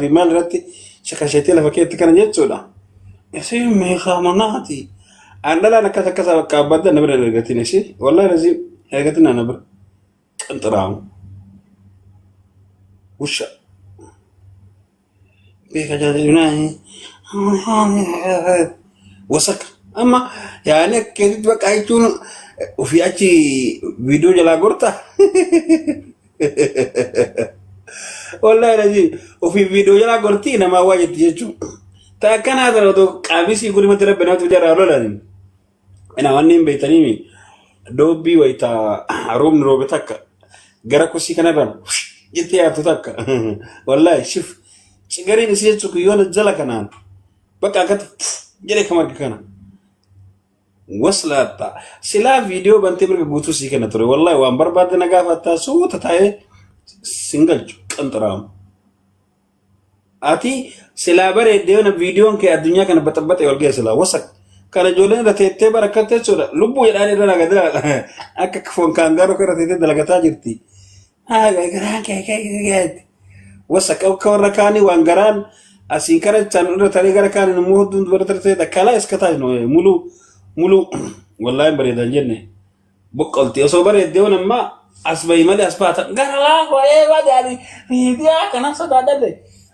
fi maal irratti shakasheetee lafa keetti kana jechuudha. Isin meeshaa manaati. An dhalaan akkas akkas bakka abbaatti na bira hin ergatin ishee. Wallahi lazim ergatin na bira. Qinxiraamu. Wusha. Beeka jaalladhu. Wasaka. Amma yaani akka keetitti bakka jechuun ofii achi viidiyoo jalaa gorta. Wallahi lazim ofii viidiyoo jalaa gortii namaa waa jetti jechuudha. Ta akkanaa tana otoo qaamisii gulumatti rabbi namatti jaraa lolan. Ina wanni hin beektaniimi doobbii wayita roobni roobe takka gara kosii kanarraan jettee yaattu takka. Wallahi shif cigariin isii jechuun kiyyoona jala kanaan bakka akkatti jedhee kam arga kana. Waslaatta silaa viidiyoo bantee mirga guutuu sii kenna ture. Wallahi waan barbaadde na gaafattaa suuta taa'ee sin galchu qanxiraamu. Ati silaa bareedde yoona viidiyoon kee addunyaa kana baxabaxe wal ga'e silaa wasak. Kana ijoolleen irra teettee barakkatte jechuudha. Lubbuu jedhaan irra nagadira akka foon kaangaaroo irra teettee dalagataa jirti. Garaan kee kee kee Wasak akka warra kaanii waan garaan asiin kara jechaan irra taree gara kaaniin immoo hedduun dubara tartee takkalaa iska taa'inu mulu mulu wallaahi hin bareedan jenne. Boqqolti osoo bareeddee waan ammaa as bahi malee as baata gara laafoo eebaa gaarii miidiyaa kana sodaadhalle.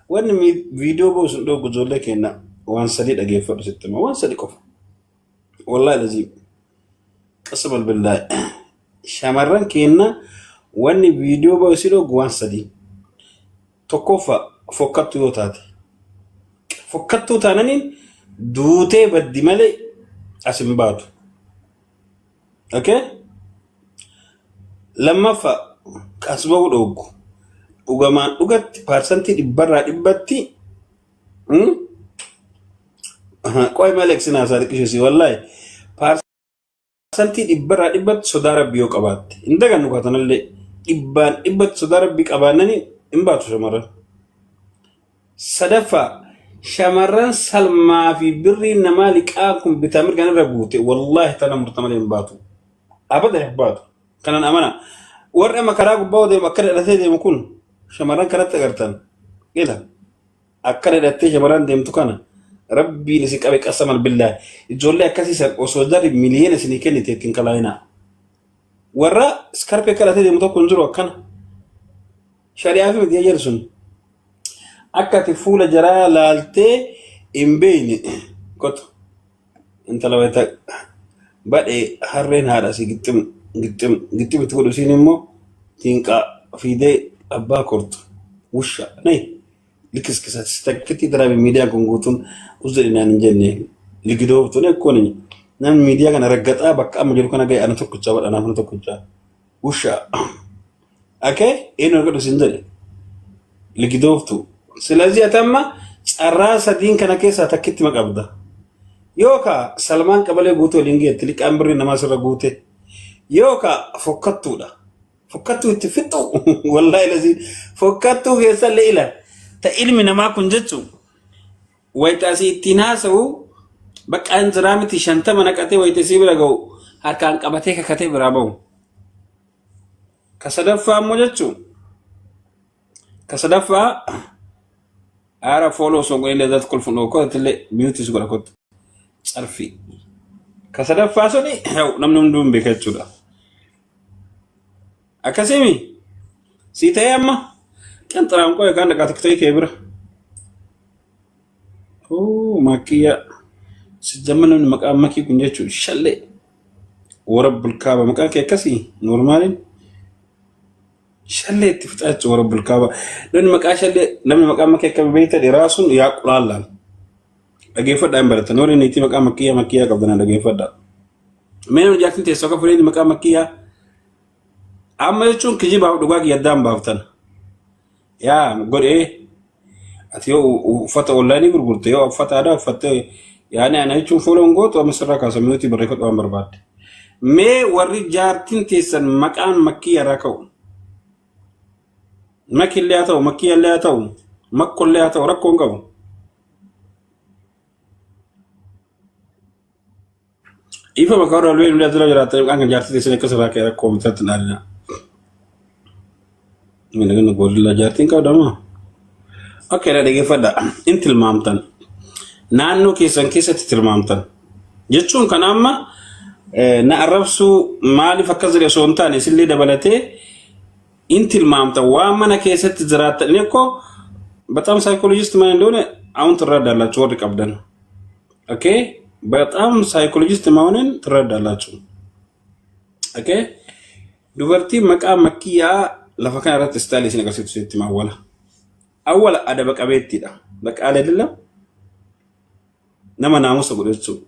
Wanni viidiyoo ba'u sun dhoogu ijoollee keenya waan sadii dhageeffadhu sitti hima waan sadii qofa. Wallaahi laziim qasama billaahi shamarran keenya wanni viidiyoo ba'u si dhoogu waan sadii. Tokkoffaa fokkattuu yoo taate fokkattuu taananiin duutee baddi malee as hin baatu. Okay? Lammaffaa as ba'uu dhooggu. Dhugamaan dhugatti paarsantii dhibbarraa dhibbatti qoy malee sinaa isaa xiqqisheesi wallaahi paarsantii dhibbarraa dhibbatti sodaa rabbii yoo qabaatte hin dagannu kaatanallee dhibbaan dhibbatti sodaa rabbii qabaannanii hin baatu shamarran. Sadaffaa shamarran salmaa fi birriin namaa liqaa kun bitaa mirgaan irra guute wallaahi tana murta malee hin baatu. Abada hin baatu. Kanan amana. Warri amma karaa gubbaa deemu akka dhadhatee deemu kun shamarran kanatti agartan. Ila akka dhadhattee shamarran deemtu kana rabbiin isin qabe qasamal billaahi. Ijoollee akkasii san osoo jarri miliyoona isinii kennite ittiin kalaayinaa. Warra iskarpee kadhatee deemu tokko hin jiru akkana. Shari'aa fi miti jedhu sun. Akka ati fuula jaraa laaltee hin beekne qotu. Intala wayita badhee harreen haadha si gixxim gixxim gixxim itti godhu isiin immoo tinqaa fiidee abbaa kortu. Wusha nee likiskisa takkitti daraabe miidiyaan kun guutuun us jedhinaan hin jenne ligidooftuun ekkoon namni miidiyaa kana raggaxaa bakka amma jiru kana ga'e ana tokkichaa badha anaaf ana tokkichaa. Wusha. Akee eenyu argadhu sin jedhe ligidooftu. Silazii ati amma carraa sadiin kana keessaa takkitti ma qabda. Yookaa Salmaan qabalee guutuu waliin geetti liqaan birrii namaa sirra guute. Yookaa fokkattuudha. Fokkattuu itti fixu. Wallaahi lazii fokkattuu keessallee ila. Ta ilmi namaa kun jechuun wayita asii ittiin haasa'u bakka hin jiraa miti 50 naqatee wayita isii bira ga'u harkaan qabatee kakatee biraa ba'u. Ka sadaffaa immoo jechuun ka sadaffaa aara fooloo osoo hin godhin irratti kolfuun dhokko illee miyuutis godha kottu carfii. Ka sadaffaa suni namni hunduu hin beeka jechuudha. Akkasiimi sii ta'ee amma qinxiraan qo'e kan dhaqaa tiktookii kee bira. Oo makiyya sijjamma namni maqaan makii kun jechuun shallee warra bulkaaba maqaan kee akkasii noormaaliin shallee itti fixaa jechuun warra bulkaaba namni maqaa shallee namni maqaan makii akka beekta dhiraa sun yaa qulaallaan dhageeffadhaa hin baratan warri niitii maqaa makiyyaa makiyyaa qabdan dhageeffadhaa. Mee namni jaartiin teessoo akka fuudhee maqaa makiyyaa amma jechuun kijibaaf dhugaa kiyya addaan baaftan. Yaa godhee ati yoo uffata onlaayinii gurgurte yoo uffata aadaa uffatte yaani ana jechuun fuula hin gootu amma sirraa kaasa miyuutii barreeffadhu waan barbaadde. Mee warri jaartiin teessan maqaan makkiyya irraa ka'u. Makillee haa ta'u makkiyallee haa ta'u makkollee haa ta'u rakkoo hin qabu. Dhiifama bakka warra walii hundaa dura jiraatan yookaan kan jaartii teessan akkas irraa ka'e rakkoo mitaatti hin dhaalina. Miidhagina goorillaa jaartiin qabda moo? Okay, na dhaggeeffadha. In tilmaamtan. Naannoo keessan keessatti tilmaamtan. Jechuun kan amma na arrabsuu maaliif akkas jedhe osoo hin taane isillee dabalatee in tilmaamtan waan mana keessatti jiraattan. Inni እኮ በጣም psychologist ማን እንደሆነ አሁን ትረዳላችሁ warri qabdan. Okay? በጣም psychologist መሆንን ትረዳላችሁ። Okay? Dubartiin maqaa makkiyaa lafa kana irratti style isin agarsiiftu sitti hima awwala. Awwala adaba qabeettiidha. Bakka አይደለም nama naamusa godhu jechuudha.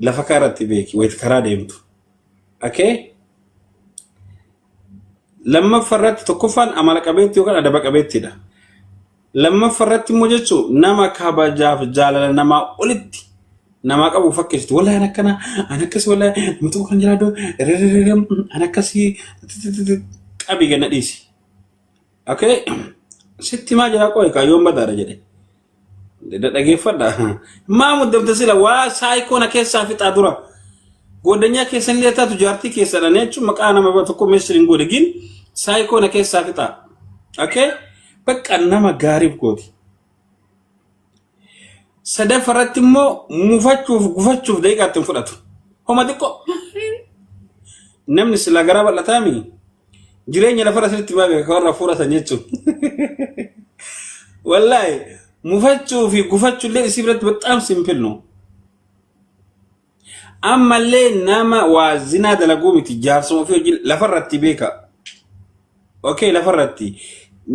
Lafa kana irratti beeki wayita karaa deemtu. Okay? Lammaffaa irratti tokkoffaan amala qabeetti yookaan adaba qabeettiidha. Lammaffaa irratti immoo jechuun nama kabajaaf jaalala namaa olitti namaa qabu fakkeessitu. Wallahi an akkana, an akkasii, wallahi nama tokko kan jiraatu an akkasii qabii ganna dhiisi. Okay? Sitti maa jira qoy kaayyoon badaadha jedhe. Dhaggeeffadha. Maa muddamte sila waa saayikoo na keessaa fixaa dura. Goddanyaa keessan illee taatu jaartii keessadha jechuun maqaa nama tokko meeshaa hin godhe gin saayikoo na keessaa fixaa. Okay? Bakka nama gaariif gooti. Sadaffaa irratti immoo mufachuuf gufachuuf daqiiqaa ittiin fudhatu. Homa xiqqoo. Namni silaa garaa bal'ataami. Jireenya lafarra sirriitti baay'ee kan warra fuudhatan jechuudha. Wallaahi mufachuu fi gufachuu illee isii biratti በጣም simple ነው. Ammallee nama waa zinaa dalaguu miti jaarsuma ofii hojii lafarratti beeka. Okay, lafarratti.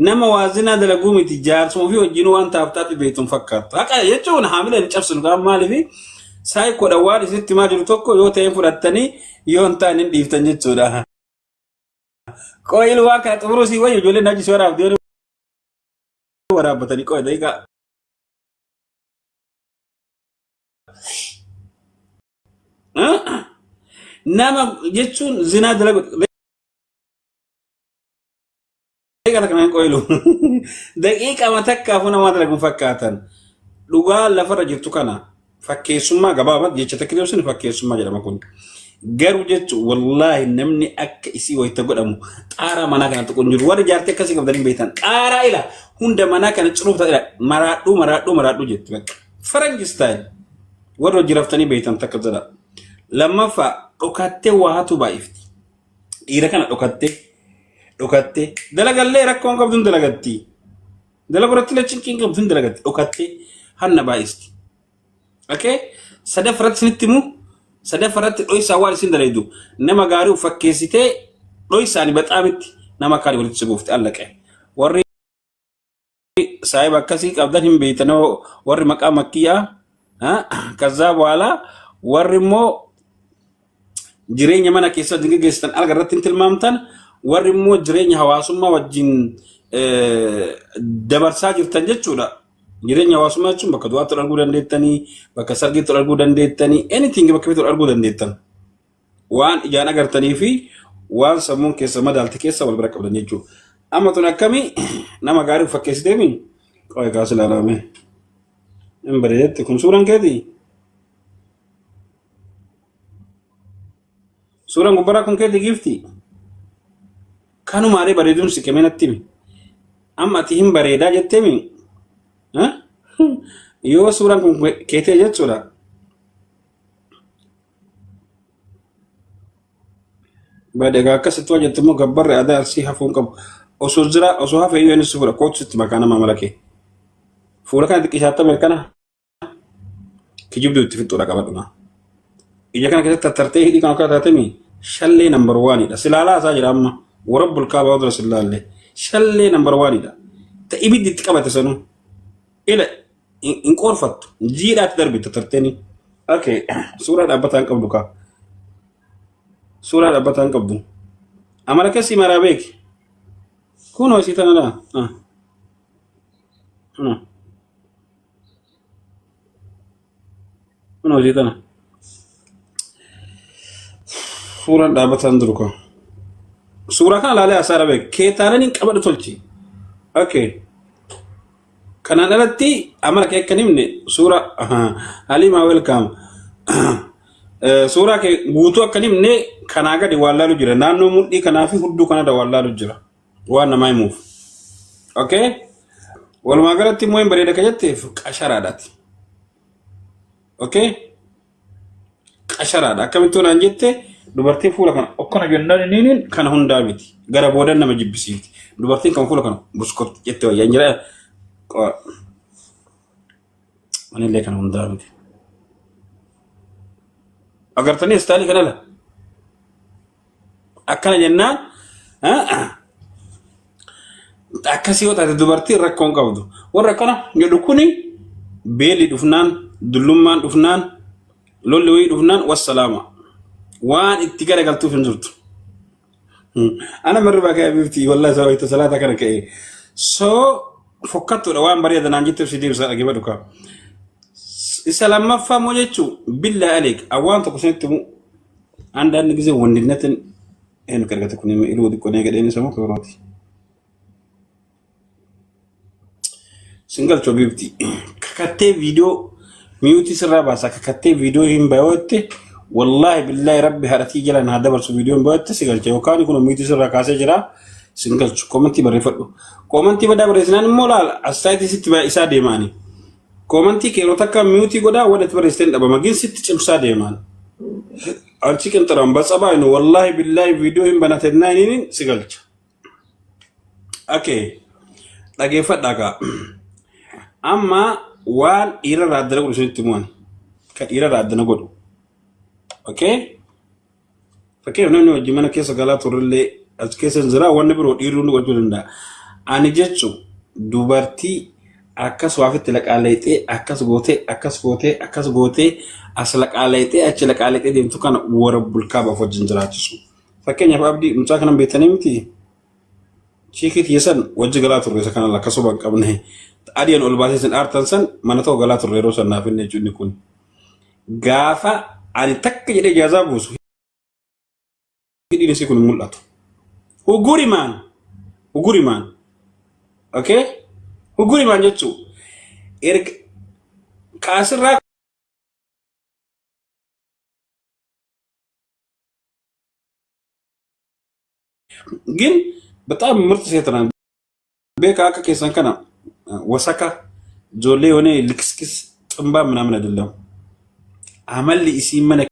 Nama waa zinaa dalaguu miti jaarsuma ofii wajjin waan taaftaatti beektu hin fakkaattu. Haqa jechuun haamila hin cabsinu kan maaliif saayikoodha waan isinitti himaa jiru tokko yoo ta'e fudhattanii yoo hin taane hin dhiiftan jechuudha. Qoyil waan kana xumuruu sii wayyu ijoolleen hojii si waraabdee waraabbatanii qoy daqiiqaa. Nama jechuun zinaa dalagu daqiiqa takka hin qoylu. Daqiiqa takkaafuu nama dalagu hin fakkaatan. Dhugaa lafarra jirtu kana fakkeessummaa gabaabaa jecha takka ibsinu fakkeessummaa jedhama kun. Garuu jechuun wallaahi namni akka isii wayita godhamu xaaraa manaa kana tuqu hin jiru. Warri jaartii akkasii qabdanii beektan xaaraa ila hunda manaa kana ciruuf ta'edha. Maraadhuu maraadhuu maraadhuu jetti bakka. Faranji style. Warri hojii raftanii beektan takka jedha. Lammaffaa dhokattee waa hatu baay'ifti. Dhiira kana dhokattee dhokattee dalagallee rakkoon qabdu hin dalagatti. Dalagu irratti illee cinqiin qabdu hin dalagatti dhokattee hanna baay'isti. Okay? Sadaffaa irratti isinitti himu sadaffaa irratti dhoysaa waan isin dalaydu nama gaarii of fakkeessitee dhoysaani baxaamitti nama kaanii walitti si buufte allaqe. Warri saahiba akkasii qabdan hin beektan warri maqaa makkiyaa ከዛ በኋላ warri immoo jireenya mana keessa wajjin geggeessitan alga irratti hin tilmaamtan, warri immoo jireenya hawaasummaa wajjin dabarsaa jirtan jechuudha. Jireenya hawaasummaa jechuun bakka du'aatti ol arguu dandeettanii, bakka sargiitti ol arguu dandeettanii, anything bakka feetu ol arguu dandeettan. Waan ijaan agartanii fi waan sammuun keessa madaalte keessa wal bira qabdan jechuudha. Amma tun akkamii nama gaarii of fakkeessiteemi? Qo'ee kaas ilaalame. Hin bareedetti kun suuraan keetii? Suuraan gubbaraa kun keetii giiftii? Kanumaalee bareedumsi kemee natti himi. Amma ati hin bareedaa jetteemi? Yoo suuraan kun keetee jechuudha. Badeegaa akkasitti waa jettu immoo gabbarri aadaa arsii hafuu hin qabu. Osoo jira osoo hafe iyyuu inni si fuudha kootu sitti makaa nama amala kee. Fuula kana xiqqishaatta mirkana kijibduu itti fixxuudha qabadhuma. Ija kana keessatti tattartee hidhii kan akka taatemi shallee number oneidha. Silaalaa isaa jira amma warabbul kaabaa dura silaallee shallee number oneidha. Ta ibiddi itti qabate sanuu ila hin qoorfattu jiidhaatti darbi tattarteeni. Okay, suuraa dhaabbataa hin qabdu kaa. Suuraa dhaabbataa hin qabdu. Amala keessi maraa beeki. Kunoo isii tana laa. Ah. Kunoo. Kunoo isii tana. Suuraan dhaabbataa hin jiru kaa. Suuraa kana laalee hasaara beeki. Keetaanan hin qabadhu tolchi. Okay. Kanaan alatti amala kee akka hin himne suura Halimaa welcome. Suuraa kee guutuu akka hin himne kanaa gadi waan laalu jira. Naannoo mudhii kanaa fi hudduu kanarra waan laalu jira. Waan namaa himuuf. Okay? Walumaa galatti immoo hin bareeda ka jetteef qasharaadhaati. Okay? Qasharaadha. Akkamittuu naan jette dubartiin fuula kana okkana jennaan inni kana hundaa miti. Gara boodan nama jibbisiifti. Dubartiin kan fuula kana buskot jette wayyaa jira. Anillee kana hundaa miti. Agartanii istaayilii kana la. Akkana jennaan akkasii yoo taate dubartiin rakkoo hin qabdu. Warra akkana jedhu kuni beelli dhufnaan, dullummaan dhufnaan, lolli wayii dhufnaan wassalaama. Waan itti garagaltuuf hin jirtu. Ana marribaa ka'ee bifti wallahi isaa wayita salaata kana ka'ee. So fokkattuudha waan bareeda naan jetteef si deebisa dhaggeeffadhu kaa. Isa lammaffaa immoo jechuun billaa aleek awwaan tokko sinitti himu አንዳንድ ጊዜ ወንድነትን ይሄን ከርገተ ኩን ኢሉ ዲቆኔ ገደን ሰሙ ከብሮቲ singal chobibti kakattee viidiyoo miyuutii sirraa baasa kakattee viidiyoo hin bayotte wallaahi billaahi rabbi haadhatii jala naa dabarsu viidiyoo hin bayotte si galcha yookaan kun miyuutii sirraa kaasee jira sin galchu koomantii barreeffadhu koomantii badaa barreessinaan immoo laala astaayitii sitti isaa deemaani koomantii kee yeroo takka miyuutii godhaa waan itti barreessiteen dhabama gin sitti cimsaa deemaan አንቺ ቅንጥራም በጸባይ ነው ወላሂ ቢላሂ ቪዲዮ hin banatennaa inni si galcha. Okay. Dhageeffadhaa kaa. Amma waan dhiirarraa addana godhu isinitti himuan. Ka dhiirarraa addana godhu. Okay? Fakkeenyaaf namni wajjin mana keessa galaa turrellee as keessa hin jira wanni biroo dhiirri hundi gochuu danda'a. Ani jechuun dubartii akkas waafitti laqaaleexee akkas gootee akkas gootee akkas gootee as laqaaleexee achi laqaaleexee deemtu kana warra bulkaa baaf wajjin jiraachisu. Fakkeenyaaf abdii mucaa kana beektanii miti. Chiikii tiyya san wajji galaa turre isa kana lakka soba hin qabne. Adiyan ol baasee isin aartan san mana tokko galaa turre yeroo san naaf inni jechuun kun. Gaafa ani takka jedhee ijaazaa buusu hidhiin isii kun hin mul'atu. Hugurimaan hugurimaan okay hugurimaan jechuun erga kaasirraa ግን በጣም ምርጥ ሴት ናት። ቤካ akka keessan kana wasaka ijoollee የሆነ ልክስክስ ጥንባ ምናምን አይደለም። amalli isii mana